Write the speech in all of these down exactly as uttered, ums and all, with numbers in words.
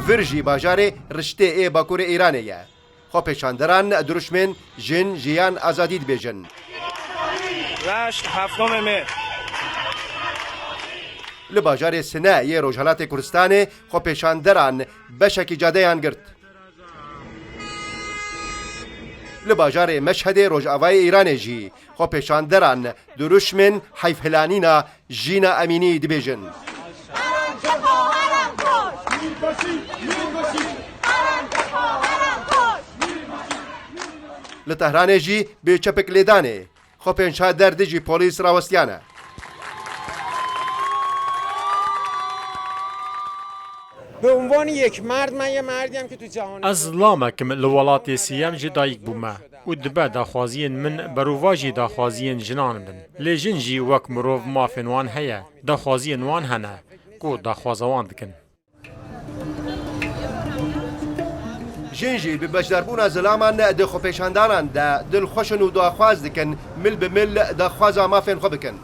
Vir jî bajarê Riştê ê bakurê Îranê ye. Xwepêşanderan dirûşmên Jin, Jiyan, Azadî dibêjin. Reşt, heftê mê. Li bajarê Sine yê Rojhelatê Kurdistanê xwepêşanderan beşekî cadeyan girt. Li bajarê Meşhedê rojavayê Îranê jî xwepêşanderan dirûşmên heyfhilanîna Jîna Emînî dibêjin. Li Tehranê jî bi çepik lêdanê xwepêşanderan dijî polîs rawestiyane. به عنوان یک مرد، من یه مردیم که تو جهان Ez zilamek im, li welatê sêyem jî dayik bûme û dibe daxwaziyên min berovajî daxwaziyên jinan bin. Lê jin jî wek mirov mafên wan heye, daxwaziyên wan hene ku daxwaza wan dikin. Jin jî bi beşdarbûna zilaman di xwepêşandanan de dilxweş in û daxwaz dikin mil bi mil daxwaza mafên xwe bikin.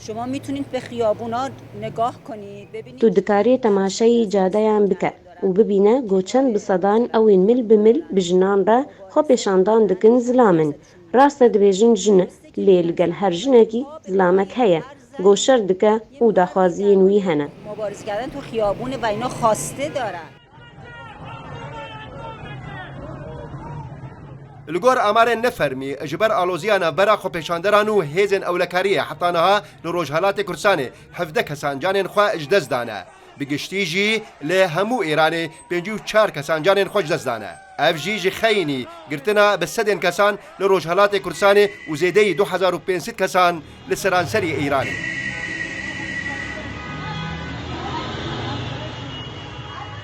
شما میتونید به خیابونا نگاه کنید، ببینید. Tu dikarî temaşeyî cadeyan bike û bibîne ku çend bi sedan ew ên mil bi mil bi jinan re xwepêşandan dikin zilam in. Rast e dibêjin jin e, lê li gel her jinekî zilamek heye ku şer dike û daxwaziyên wî hene. مبارزه کردن تو خیابونه و اینا خواسته دارن. Li gor amarên nefermî, ji ber aloziya navbera xwepêşanderan û hêzên ewlekariyê heta niha li Rojhelatê Kurdistanê hevdeh kesan canên xwe ji dest dane. Bi giştî jî li hemû Îranê pêncî û çar kesan canên xwe ji dest dane. Ev jî ji xeyînî girtina bi sedên kesan li Rojhelatê Kurdistanê û zêdeyî du hezar û pênc sed kesan li seranserî Îranê.